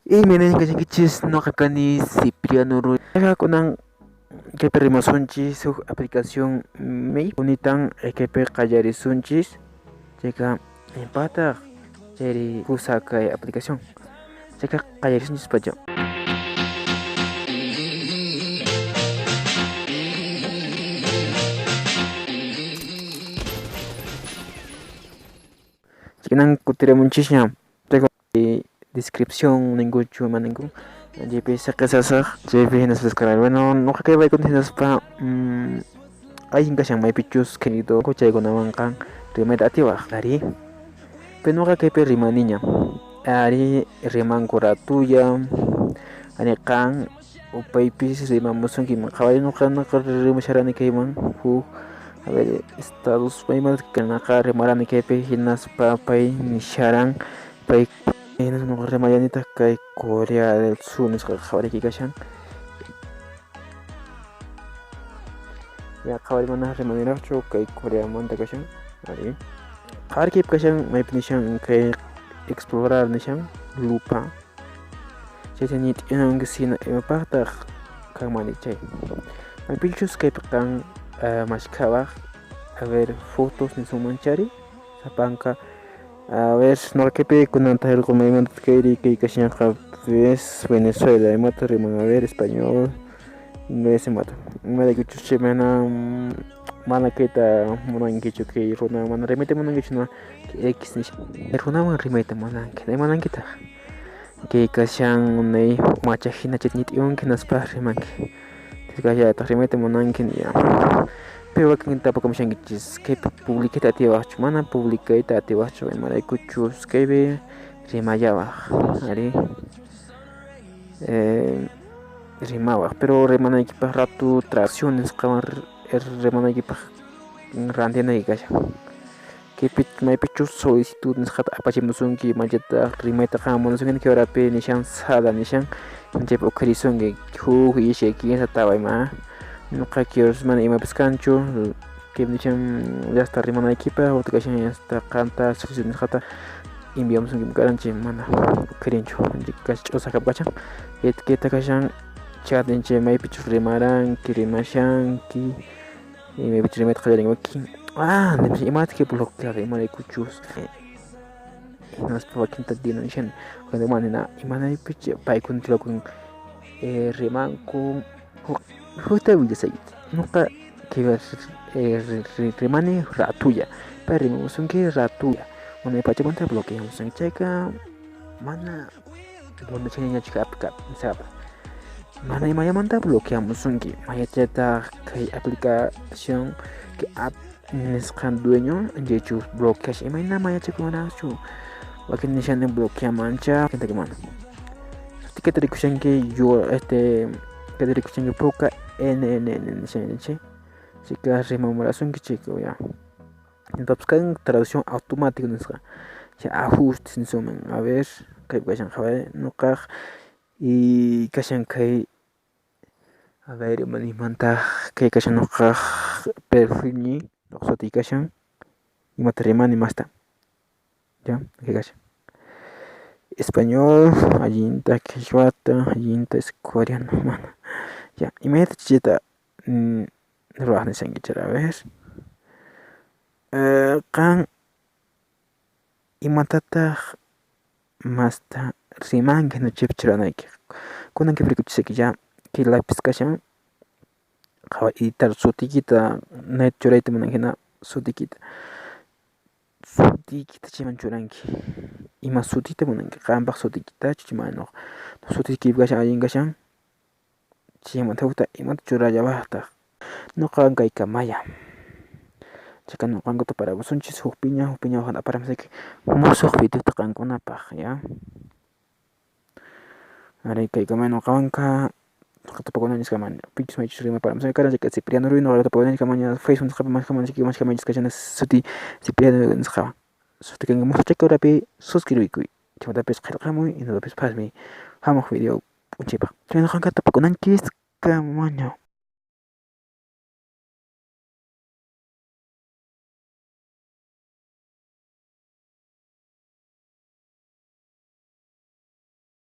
Imaynan kashankichis? Noqa kani Cipriano Ruiz. Kunan kaypi rimasunchis huk aplicación May punitan kaypi qallarisunchis. Chayqa impataq chayri kusa kay aplicación. Chayqa qallarisunchis pacha. Chaynan kutirimunchisña. Descripción ninkuchu ima ninku chaypi saqisasaq chaypi hinaspa descargar. Bueno, noqa kay paykuna hinaspa allin kashan maypichus querido chaykunawanqa rimayta atiwaq ari. Pero noqa kaypi rimaniña. Ari rimanku ratulla ari qan upaypis rimamusunkiman qhawari noqa rimasharani kayman huk a ver estados maymanta kanaqa rimarani kaypi hinaspa pay nisharan pay noqa rimallanitaq kay Corea del Sur nisqa qhawariyki kashan. Ya qhawari mana rimaniraqchu kay Coreamanta kashan ari. Qhawarikaypi kashan maypi nishan kay explorar nishan lupa. Chayta ñit'inanki sina imapaqtaq kanmani chay. Maypichus kaypi qan mashkhawaq a ver fotos nisunman chari sapanka. A ver, noqa kaypi kunan tarirqun maymanta kayri kay kashanqa ves Venezuela imata riman a ver español inglés imata imaraykuchus chay mana mana kayta munankichu kay runa mana rimayta munankichu na X nisha runawan rimayta munanki imanankitaq kay kashan unay macha hina chay ñit'iwanki hinaspa rimanki kashallataq rimayta munanki ya. Pero wakin tapukamushankichis kaypi publicayta atiwaqchu mana publicayta atiwaqchu imaraykuchus kaypi rimallawaq ari rimawaq pero rimanaykipaq ratu traducción nisqawan rimanaykipaq rantinayki kashan. Kaypi maypichus solicitud nisqata apachimusunki maychataq rimayta qan munasunki kay horapi nishan sada nishan chaypi ukharisunki huk iskay kinsa tawa ima noqa quiero mana imapis kanchu kaypi nishan llaqta rimanaykipaq utaq kashan llaqta qanta solicitud nisqata enviamusunki karanchik mana ukharinchu ch'usaq kashan kayta kashan chat chay maypichus rimaranki rimashanki maypichus rimayta qallarinki wakin imata kay bloquear imaraykuchus hinaspa wakinta denuncian cuando mana imanaypich paykuna churakun rimanku hukta willasayki noqa kay rimani ratulla pay rimamusunki ratulla unay pachamanta bloqueamusunki chayqa mana munachaniñachu nisapa mana imallamanta bloqueamusunki mayachataq kay aplicación kay app nisqan dueño chaychu bloqueash imayna mayachakunaraqchu wakin nishani bloqueamancha mana sutikita rikushanki yo kayta rikushanki puka NNN nishan chay chayka rimamurasunki chayka ya entonces kan traducción automática nisqa chay ajustes nisunman a ver kaypi kashan qhawari noqaq y kashan kay a ver imanimantaq kay kashan noqaq perfilniy noqa sutiy kashan imata rimani masta ya kay kashan español allinta quechuata allinta coreano mana ya imaynata chayta ruwaq nishanki a ver qan imatataq masta rimanki chaypi churanayki kunan kaypi rikuchisayki ya kay lápiz kashan qhawa editar sutiykita churayta munanki hina sutiykita chayman churanki ima sutita munanki qampaq sutiykitachu mana sutiyki kashan allin kashan chaymanta hukta imata churallawaqtaq noqa kaykamalla chayka noqankuta paramusunchis huk piña aparamusayki musuq videota qankunapaq ya ari kaykama noqawanqa tupakunanchis kama pichus maychus rimaparamusayki karan chayka Cipriano Ruiz noqa tupakunanchis kamaña Facebook nisqapi mashkamaychis kashan suti Cipriano nisqawan suti kanki musuq chayka horapi suscribikuy chaymantapis qillqamuy hinapis phasmi hamuq video p'unchaypaq chay noqanqa tupakunanchis kamaña.